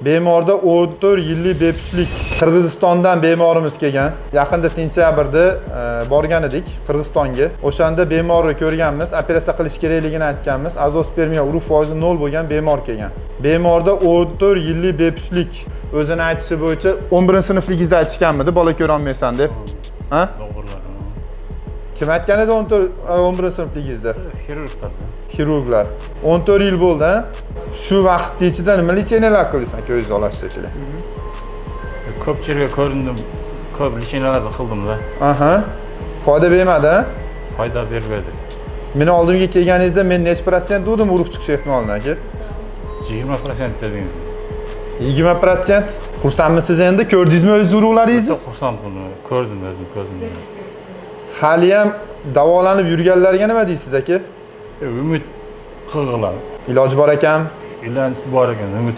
Bemorda 14 yillik bepushtlik. Qirg'izistondan bemorimiz kelgan. Yaqinda sentyabrda borgan edik Qirg'izistonga. O'shanda bemorni ko'rganmiz, operatsiya qilish kerakligini aytganmiz. Azospermiya urug' foizi 0 bo'lgan bemor kelgan. Bemorda 14 yillik bepushtlik. O'zini aytishi bo'yicha 11-sinfligingizda aytishganmidi, bola ko'rolmaysan deb? Ha? To'g'rilar. Kim aytgan edi 14 11-sinfligingizda? Xirurglar. Xirurglar. 14 yil bo'ldi, ha? Shu vaqt ichida nima лечения lar qildingiz ko'zingizni olashda ichida? Ko'p yerga ko'rindim, ko'p лечения larni qildim-da. Aha. Foyda bermadi, ha? Foyda bermadi. Meni oldimga kelganingizda men necha protsent dedim urug' chiqish ehtimolini, aka? 20% dedingiz. 20%. Xursandmisiz endi? Ko'rdingizmi o'z urug'laringizni? Juda xursand buni ko'rdim o'zim ko'zim bilan. Hali ham davolanib yurganlarga nima deysiz, aka? Umid qilg'ila. Iloji bor ekan. Ilanchisi bor ekan, umid